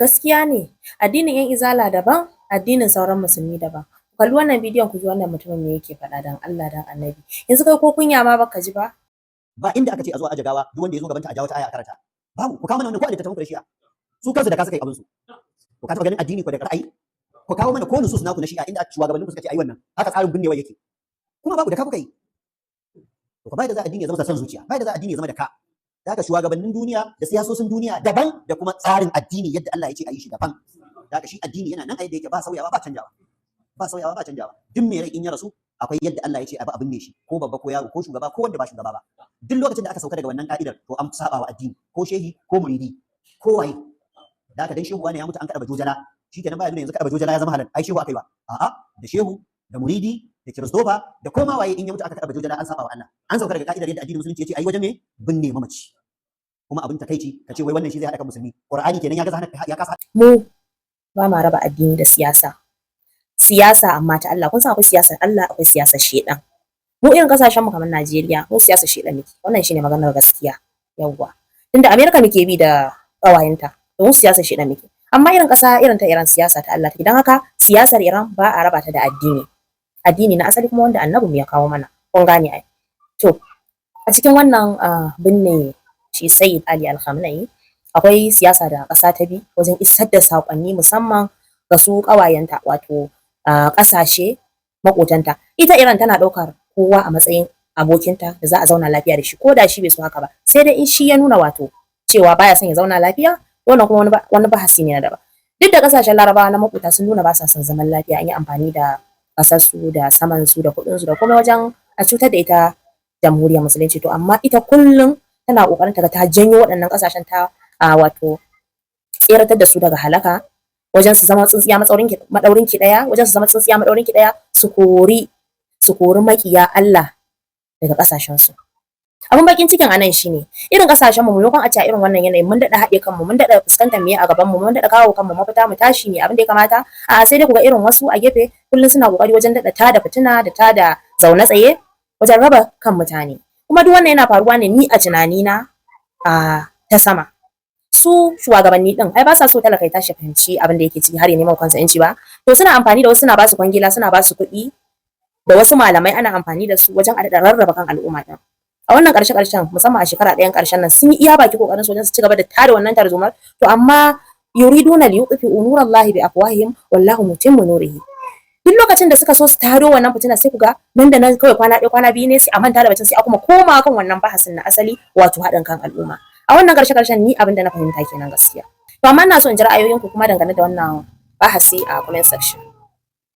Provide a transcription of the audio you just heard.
Gaskiya ne, addinin 'yan izala daban, addinin sauran musulmi daban. Ku kalli wannan bidiyon ku ji wannan mutumin me yake faɗa, dan Allah dan Annabi. Yanzu kai ko kunya ma baka ji ba? Ba inda aka ce a zo a aje gawa, duk wanda ya zo gabanta a jawo ta aya a karanta. Babu. Ku kawo mana wannan ko a littattafan ku da Shi'a. Su kansu da ka suka yi abin su. Ku ka taɓa ganin addini ko da ra'ayi? Ku kawo mana ko nusus naku na Shi'a inda shugabannin ku suka ce ayi wannan. Haka tsarin binnewa yake. Kuma babu, da ka kuka yi. To ka bai da za addini ya zama son zuciya, bai da za addini ya zama da ka. Da haka shugabannin duniya da siyasosin duniya daban, da kuma tsarin addini yadda Allah ya ce a yi shi daban. Da haka shi addini yana nan a yadda yake, ba sauyawa ba canjawa. Ba sauyawa ba canjawa. Duk mai rai in ya rasu, akwai yadda Allah ya ce a bi abin ne shi, ko babba ko yaro ko shugaba ko wanda ba shugaba ba. Duk lokacin da aka sauka daga wannan ka'idar, to an saba wa addini, ko shehi ko muridi ko waye. Da haka dan shehu wani ya mutu an kada bajojala, shikenan baya nuna yanzu kada bajojala ya zama halal, ai shehu akai ba. A'a, da shehu da muridi da Kiristofa da koma waye, in ya mutu aka kada bajojala, an saba wa Allah, an sauka daga ka'idar yadda addinin musulunci ya ce ai wajen me binne mamaci. Kuma abin takaici, ka ce wai wannan shi zai haɗa kan musulmi. Qur'ani kenan ya gaza, ya kasa. Mu ba ma raba addini da siyasa. Siyasa amma ta Allah. Kun san akwai siyasar Allah, akwai siyasar shedan. Mu irin kasashen mu kamar Najeriya, mu siyasar shedan muke. Wannan shine maganar gaskiya. Yawwa. Tunda Amerika muke bi da ƙawayenta, to mu siyasar shedan muke. Amma irin ƙasa irin ta Iran, siyasa ta Allah take. Don haka siyasar Iran ba a raba ta da addini. Addini na asali kuma wanda annabinmu ya kawo mana. Kun gane ai. To, a cikin wannan binne shi Sayyid Ali Al-Khamenei, akwai siyasa da ƙasa ta bi wajen isar da saƙonni, musamman ga su ƙawayenta, wato ƙasashe maƙotanta. Ita Iran tana ɗaukar kowa a matsayin abokinta da za a zauna lafiya da shi, ko da shi bai so haka ba. Sai dai in shi ya nuna wato cewa baya son ya zauna lafiya, wannan kuma wani bahasi ne na daban. Duk da ƙasashen Larabawa na maƙota sun nuna ba sa son zaman lafiya, an yi amfani da ƙasarsu da samansu da kuɗinsu da komai wajen a cutar da ita Jamhuriyar Musulunci. To amma ita kullum tana ƙoƙarin ta ga ta janyo waɗannan ƙasashen, ta wato tseratar da su daga halaka, wajen su zama tsintsiya maɗaurin ki ɗaya, wajen su zama tsintsiya maɗaurin ki ɗaya, su kori maƙiya Allah daga ƙasashen su. Abin bakin cikin anan shine irin ƙasashen mu, maimakon a ce a irin wannan yanayin mun daɗa haɗe kanmu, mun daɗa fuskantar meye a gaban mu, mun daɗa kawo kanmu mafita, mu tashi mu abin da ya kamata. A'a, sai dai ku ga irin wasu a gefe kullum suna ƙoƙari wajen daɗa tada fitina da tada zaune tsaye, wajen raba kan mutane. Kuma duk wannan yana faruwa ne, ni a tunanina, a ta sama. Su shugabanni din ai ba sa so talaka ya tashi fahimci abin da yake ciki har ya nemo kansa yanci ba. To suna amfani da wasu, suna ba su kwangila, suna ba su kuɗi, da wasu malamai ana amfani da su wajen a daɗa rarraba kan al'umma din. A wannan ƙarshe ƙarshen, musamman a shekara ɗayan ƙarshen nan, sun yi iya baki kokarin su wajen su ci gaba da tada wannan tarzomar. To amma yuriduna liyutfi'u nurallahi bi afwahihim wallahu mutimmu nurihi. Duk lokacin da suka so su taro wannan fitina, sai ku ga nan da nan kawai kwana ɗaya kwana biyu ne sai a manta da batun, sai a kuma koma kan wannan bahasin na asali, wato haɗin kan al'umma. A wannan ƙarshe ƙarshen, ni abin da na fahimta kenan gaskiya. To amma ina so in ji ra'ayoyinku kuma dangane da wannan bahasi a comment section.